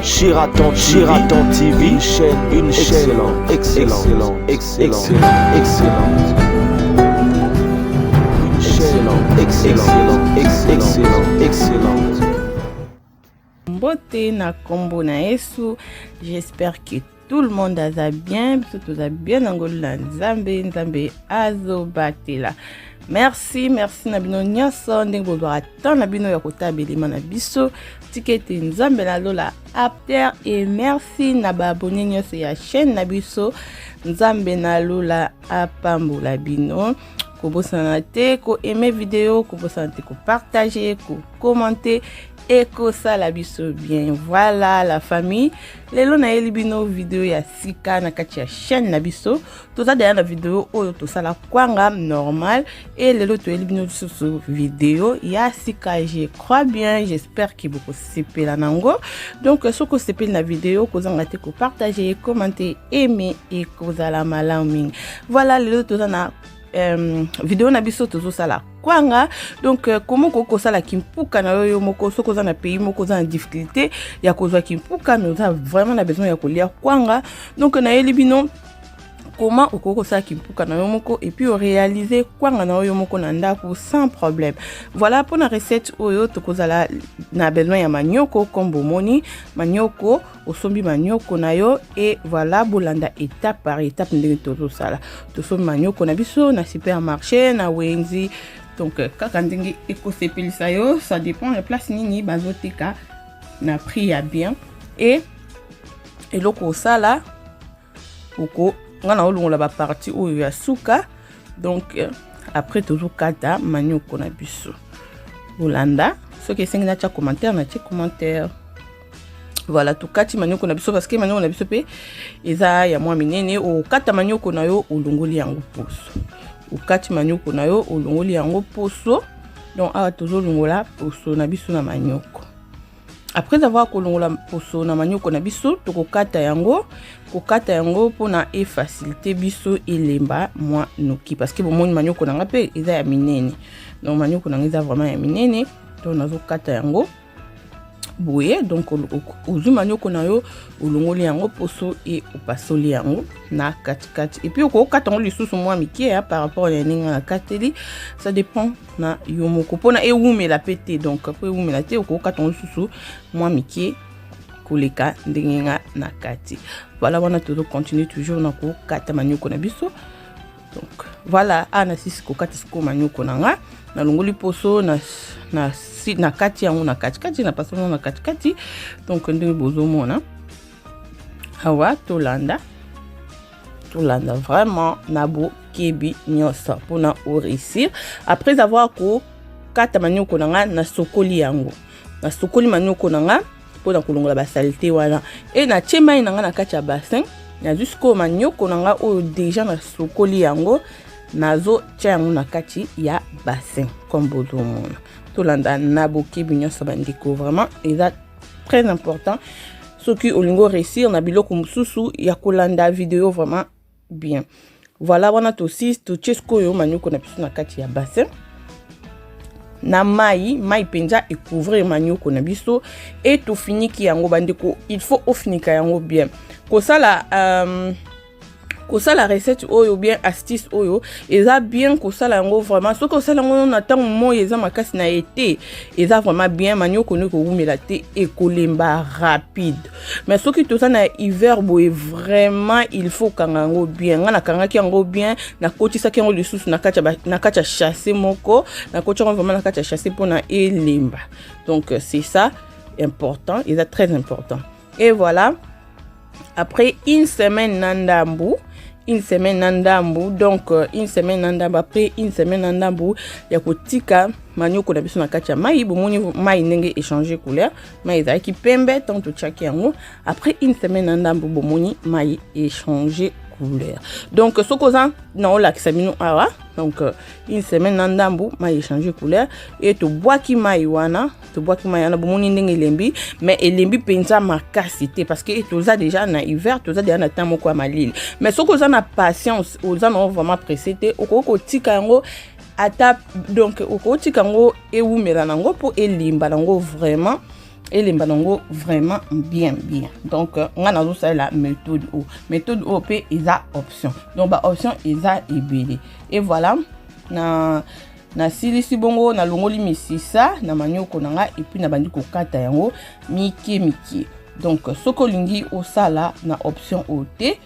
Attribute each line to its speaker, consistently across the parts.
Speaker 1: Sheraton, Sheraton TV, une chaîne excellente, excellente, excellente, une chaîne excellente, excellente, excellente.
Speaker 2: Mbote na kombo na Yesu, j'espère que tout le monde aza bien, biso toza bien na ngolu na Nzambe, Nzambe azobatela. Merci, merci na bino nyonso ndenge bozwaka temps na bino ya kotala bilima na biso. Tika ete Nzambe na lola apter et merci na ba abonné nyonso ya chaîne na biso. Nzambe na lola apambola bino. Kobosana te ko aimer vidéo, kobosana te ko partager, ko commenter ekosala biso bien. Voilà la famille, lelo nayeli bino video ya sika na kati ya chaîne na biso. Toza deja na video oyo tosala kwanga normal e lelo toyeli bino lisusu video ya sika. Je crois bien, j'espère que bokosepela nango. Donc soki osepeli na video, kozanga te kopartage, commenter, aimer, ekozala malamu mingi. Voilà, lelo toza na video na biso, tozosala kwanga. Donc komo okoki kosala kimpuka na yo yo moko soki oza na pays moko oza na difficulté ya kozwa kimpuka, mais oza vraiment na besoin ya kolia kwanga. Donc nayeli bino comment okoki kosala kimpuka na yo moko et puis oréaliser kwanga na yo yo moko na ndako sans problème. Voilà, mpona recette oyo tokozala na besoin ya manioko. Comme bomoni manioko, osombi manioko na yo et voilà, bolanda étape par étape ndenge tozosala. Tosombi manioko na biso na supermarché, na wenzi, donc kaka ndenge ekosepelisa yo, ça dépend ya place nini bazoteka na prix ya bien. Et eloko osala, oko nga na olongola bapartie oyo ya suka. Donc après tozokata manioko na biso. Bolanda, soki esengi natia commentaire, natie commentaire. Voilà, tokati manioko na biso parce que manioko na biso mpe eza ya mwa minene. Okata manioko na yo, olongoli yango poso. Okati manioko na yo, olongoli yango poso. Donc awa tozolongola poso na biso na manioko. Après avoir kolongola poso na manioko na biso, tokokata yango, kokata yango mpona efacilité biso elemba mwa noki, parce que bomoni manioko na nga mpe eza ya minene. Donc manioko na nga eza vraiment ya minene, donc nazokata yango boye. Donc ozwi manioko na yo, olongoli yango poso e opasoli yango na katikati et puis okokata yango lisusu mwa mike ya par rapport ya ndenge na kateli, ça dépend na yo moko, mpona ewumela mpe te. Donc mpo ewumela te, okokata yango lisusu mwa mike koleka ndenge nga na kati. Voilà, wana tozocontinue toujours na kokata manioko na biso. Donc voilà, awa nasisi kokata sikoyo manioko na nga, nalongoli poso na kati yango na katikati, na pasoli yango na katikati. Donc ndenge bozomona awa, tolanda, tolanda vraiment na bokebi nyonso mpona oréussir. Après avoir kokata manioko na nga, nasokoli yango, nasokoli manioko na nga mpona kolongola basaleté wana e natie mai na nga na kati ya bassin. Nazwi sikoyo manioko na nga oyo déjà nasokoli yango, nazotia yango na kati ya bassin comme bozomona. Tolanda na bokebi nyonso, bandeko, vraiment eza très important soki olingi oréussir na biloko mosusu ya kolanda video vraiment bien. Voilà, wana tosi totie sikoyo manioko na biso na kati ya bassin na mai, mai mpenza ecouvrir manioko na biso e tofiniki yango. Bandeko, il faut ofinika yango bien. Kosala recette oyo bien, astuce oyo eza bien kosala yango vraiment. Soki osala yango na ntango moi eza makasi na été, eza vraiment bien, manioko no ekowumela te, ekolemba rapide. Mais soki toza na hiver boye, vraiment il faut okanga yango bien. Ngai nakangaki yango bien, nakotisaki yango lisusu na kati ya sachet moko, nakoti yango vraiment na kati ya sachet mpona elemba. Donc c'est ça important, eza très important. Et voilà, après une semaine na ndambu, une semaine na ndambu, donc une semaine na ndambu, après une semaine na ndambu ya kotika manioko na biso na kati ya mai, bomoni mai ndenge échange couleur. Mai ezalaki pembe ntango totiaki yango. Après une semaine na ndambu, bomoni mai échange couleur. Donc soki oza na olakisa bino awa, donc une semaine na ndambu, mai échange couleur e tobwaki mai wana, tobwaki mai wana. Bomoni ndenge elembi, mais elembi mpenza makasi te parce que toza déjà na hiver, toza déjà na temps moko ya malili. Mais soki oza na patience, oza na vraiment pressé te, okoki kotika yango ata, donc okoki kotika yango ewumela nango mpo elemba nango vraiment. Elemba nango vraiment bien bien. Donc nga nazosalela méthode oyo. Méthode oyo mpe eza option, donc baoption eza ebele. Et voilà, na nasilisi bongo, nalongoli misisa na manioko na nga et puis nabandi kokata yango mike mike. Donc soki olingi osala na option oyo te,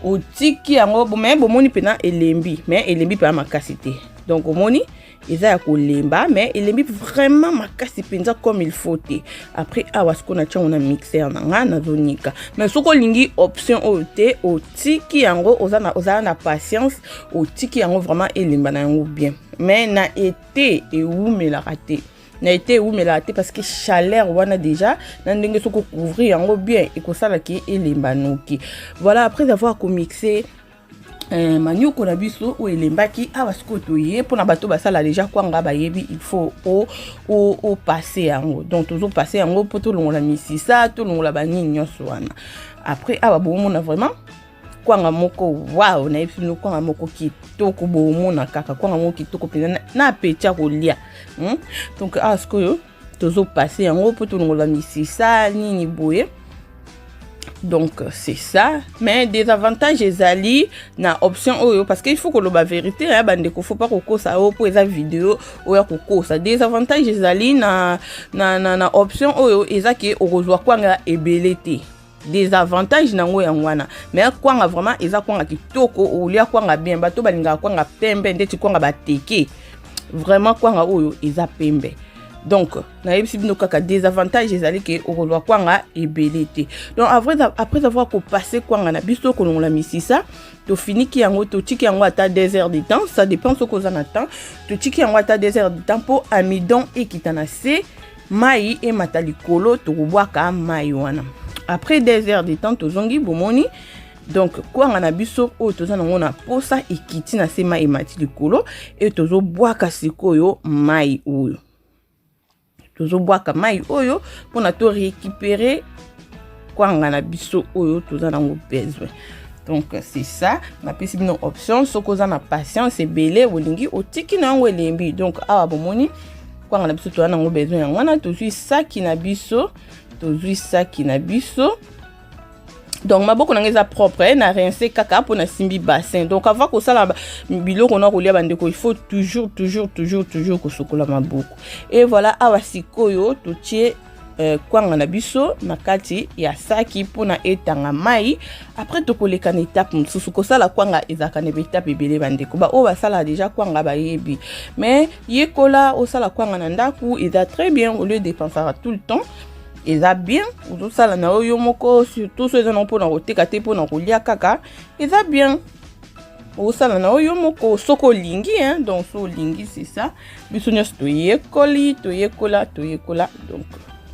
Speaker 2: otiki yango. Mais bomoni mpena elembi, mais elembi mpena makasi te. Donc omoni eza ya kolemba, mais elembi vraiment makasi mpenza comme il faut te. Après awa sikoyo natia yango na mixeur na nga, nazonika. Mais soki olingi option oyo te, otiki yango, ozala na patience, otiki yango vraiment elemba na yango bien. Mais na été ewumelaka te, na été ewumelaka te, parce que chaleur wana déjà na ndenge soki ocouvrir yango bien, ekosalaki elemba noki. Voilà, après avoir komixer manioko na biso oyo elembaki, awa sikoyo toye mpona bato basala déjà kwanga bayebi, il faut opasser yango. Donc tozopasser yango mpo tolongola misisa, tolongola banini nyonso wana. Après awa bomona vraiment kwanga moko wow, nayebi bino, kwanga moko kitoko. Bomona kaka kwanga moko kitoko mpenza na appétit ya kolia. Donc awa sikoyo tozopasser yango mpo tolongola misisa nini boye. Donc c'est ça. Mais désavantage ezali na option oyo, parce que il faut koloba vérité ya bandeko, faut pas kokosa oyo mpo eza video oyo ya kokosa. Désavantage ezali na option oyo eza ke okozwa kwanga ebele te. Désavantage nango yango wana. Mais kwanga vraiment eza kwanga kitoko, olia kwanga bien. Bato balingaka kwanga pembe ndeti kwanga bateke, vraiment kwanga oyo eza pembe. Donc nayebisi bino kaka désavantage ezali ke okozwa kwanga ebele te. Donc après avoir kopasser kwanga na biso, kolongola misisa, tofiniki yango, totiki yango ata 2 heures de temps, ça dépend soki oza na temps. Totiki yango ata 2 heures de temps mpo amidon ekita na se, mai emata likolo. Tokobwaka mai wana. Après 2 heures de temps tozongi, bomoni donc kwanga na biso oyo toza nango na posa ekiti na se, mai emati likolo. E tozobwaka sikoyo mai oyo, tozobwaka mai oyo mpona torécupérer kwanga na biso oyo toza nango besoin. Donc c'est ça, napesi bino option. Soki oza na patience ebele, olingi, otiki na yango elembi. Donc awa bomoni kwanga na biso toza nango besoin yango wana. Tozwi saki na biso, tozwi saki na biso. Donc maboko na ngai eza propre, na rince kaka mpo nasimbi bassin. Donc avant kosala biloko na kolia, bandeko, il faut toujours, toujours, toujours, toujours kosukola maboko. Et voilà, awa sikoyo totie kwanga na biso na kati ya saki mpona etanga mai. Après tokoleka na étape mosusu. Kosala kwanga ezalaka na baétape ebele, bandeko. Baoyo basalaka déjà kwanga bayebi. Mais yekola osala kwanga na ndako, eza très bien. Au lieu dépensaka tout le temps, eza bien ozosala na yo yo moko, surtout so eza nango mpona koteka te, mpona kolia kaka, eza bien osala na yo yo moko soki olingi, hein. Donc so olingi, c'est ça. Biso nyonso toyekoli, toyekola, toyekola. Donc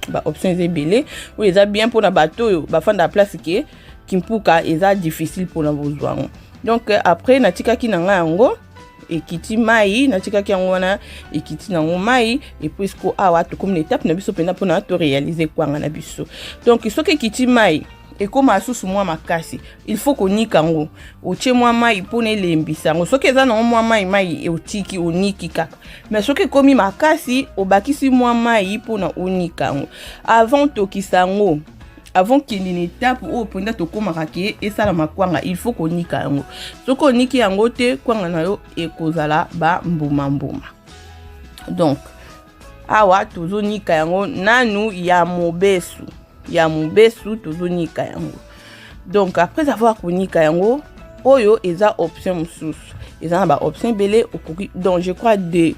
Speaker 2: baoption eza ebele oyo eza bien mpona bato oyo bafanda place ke kimpuka eza difficile mpona bozwa yango. Donc après natikaki na ngai yango ekiti mai, natikaki yango wana ekiti nango mai. Et puis siko awa tokomi na étape na biso mpenza mpona toréaliser kwanga na biso. Donc soki ekiti mai, ekóma susu mwa makasi, il faut konika yango. Otie mwa mai mpona elembisa yango. Soki eza nango mwa mai mai, otiki, oniki kaka. Mais soki ekómi makasi, obakisi mwa mai mpona onika yango avant tokisa yango. Avant kende na étape oyo mpenza tokómaka ke esalama kwanga, il faut konika yango. Soki oniki yango te, kwanga na yo ekozala bambuma-mbuma. Donc awa tozonika yango nanu ya mobesu, ya mobesu tozonika yango. Donc après avoir konika yango, oyo eza option mosusu, eza na baoption ebele okoki. Donc je crois deux,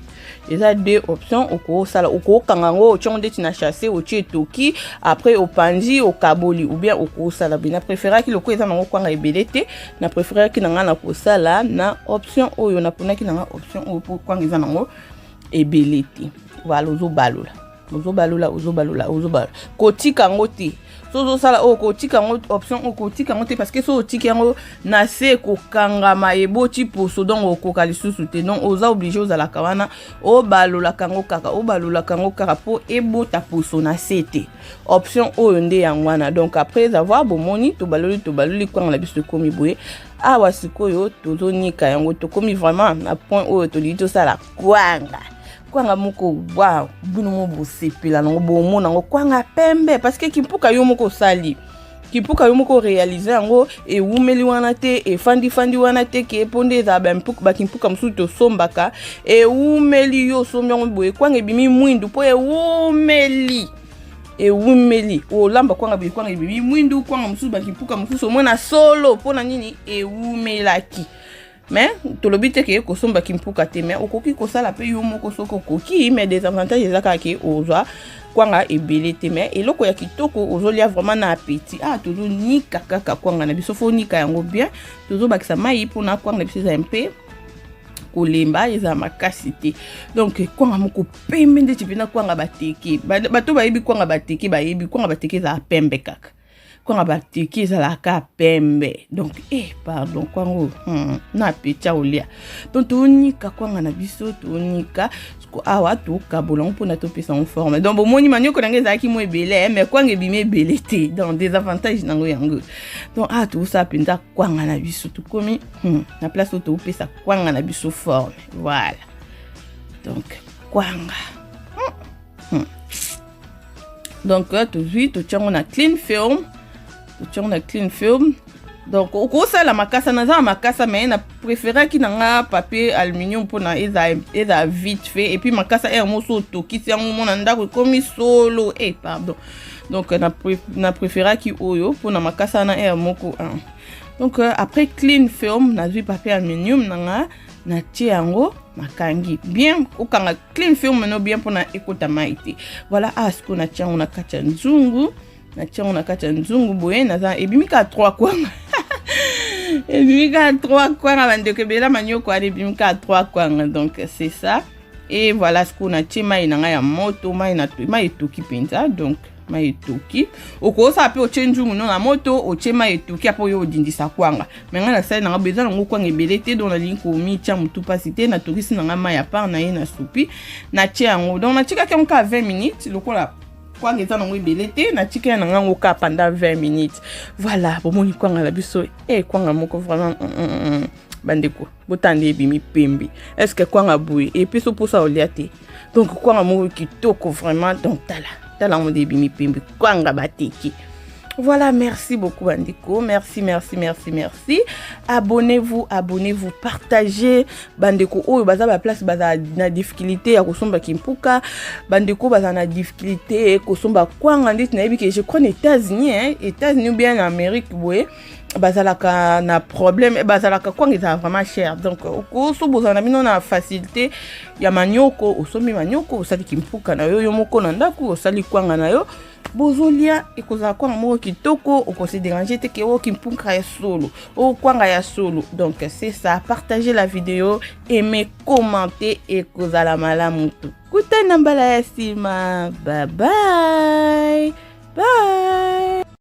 Speaker 2: eza deux options okosala. Okokanga yango, otie yango ndeti na sachet, otie etoki, après opandi, okaboli, ou bien okosala boye. Na préféraki, lokola eza nango kwanga ebele te, na préféraki na ngai na kosala na option oyo. Naponaki na ngai option oyo mpo kwanga eza nango ebele te. Voilà, ozobalola, ozobalola, ozobalola, ozobalola, kotika yango te. So ozosala oyo, kotika yango, option oyo, kotika yango te, parce que so otiki yango na se, kokangama, eboti poso, donc okoka lisusu te. Donc oza obligé ozalaka wana, obalolaka yango kaka, obalolaka yango kaka mpo ebota poso na se te. Option oyo nde yango wana. Donc après avoir, bomoni, tobaloli, tobaloli, kwanga na biso ekomi boye. Awa sikoyo tozonika yango, tokomi vraiment na point oyo tolingi tosala kwanga. Kwanga moko wow, bino mo bosepela nango, bomona yango kwanga pembe, parce que kimpuka yo moko osali kimpuka yo moko réalise yango, ewumeli wana te, efandifandi wana te, ke mpo nde ezala bakimpuka mosusu tosombaka ewumeli. Yo osombi yango boye, kwanga ebimi mwindu mpo ewumeli, ewumeli. Olamba kwanga boye, kwanga ebimi mwindu. Kwanga mosusu, bakimpuka mosusu, omona solo. Mpona nini? Ewumelaki. Mais tolobi te ke kosomba kimpuka te, mais okoki kosala mpe yo moko soki okoki. Mais désavantage eza kaka ke ozwa kwanga ebele te, mais eloko ya kitoko, ozolia vraiment na appétit. Ah, tozonika kaka kwanga na biso, faut nika yango bien. Tozobakisa mai mpona kwanga na biso eza mpe kolemba, eza makasi te. Donc kwanga moko pembe ndeti mpena kwanga bateke. Bato bayebi kwanga bateke, bayebi kwanga bateke ezala pembe kaka. Kwanga bateke ezalaka pembe. Donc pardon, kwango na appétit ya kolia. Donc tonika kwanga na biso, tonika awa, tokabola yango mpona topesa yango forme. Donc bomoni, manioko na ngai ezalaki mo ebele, mais kwanga ebimi ebele te. Donc désavantage nango yango. Donc awa tozosala mpenza kwanga na biso, tokomi na place oyo topesa kwanga na biso forme. Voilà, donc kwanga Donc tozwi, totiango na cling film, totiango na cling film. Donc okosala makasa, naza na makasa, mais na préféraki na nga papier aluminium mpona eza vite fait. Et puis makasa ere moso otokisi yango, mona ndako ekomi solo. Pardon. Donc na préféraki oyo mpona makasa wana ere moko. Donc après cling film, nazwi papier aluminium na nga, natie yango, nakangi bien. Okanga cling film no bien mpona ekota mai te. Voilà. Ah, sikoyo natie yango na kati ya nzungu, natie yango na kati ya nzungu boye. Naza ebimi kaka 3 kwanga, ebimi kaka 3 kwanga. Bandeko, ebela manioko wana ebimi kaka 3 kwanga. Donc c'est ça. Et voilà, sikoyo natie mai na ngai ya moto, mai etoki mpenza. Donc mai etoki, okosala mpe otie nzungu no na moto, otie mai etoki, apo oyo odindisa kwanga. Mais ngai nasali nanga boye, eza nango kwanga ebele te, donc nalingi komitia motu mpasi te. Natokisi nanga mai ya part na ye na supi, natie yango. Donc natikaki yango kaka 20 minutes. Lokola kwanga eza nango ebele te, natika ya na ngango kaka pendant 20 minutes. Voilà, bomoni kwanga na biso e, kwanga moko vraiment Bandeko, botanda, ebimi pembe. Est ce que kwanga boye epesi mposa olia te? Donc kwanga moko kitoko vraiment. Donc tala, tala yango nde ebimi pembe, kwanga bateki. Voilà, merci beaucoup bandeko. Merci, merci, merci, merci. Abonnez-vous, abonnez-vous, partagez. Bandeko oyo baza ba place baza na difficulté ya kosomba kimpuka, bandeko baza na difficulté kosomba kwanga, ndeti nayebi ke je crois na États-Unis, hein, États-Unis ou bien na Amérique boye, bazalaka na problème, bazalaka kwanga ezala vraiment cher. Donc okoso bozala na bino na facilité ya manioko, osombi manioko, osali kimpuka na yo yo moko na ndako, osali kwanga na yo, bozolia, ekozala kwanga moko kitoko. Okose déranger te ke oyo kimpuka ya solo, oyo kwanga ya solo. Donc c'est ça, partagez la vidéo, aimez, commentez, ekozala malamu. Tokutani na mbala ya nsima. Bye bye, bye.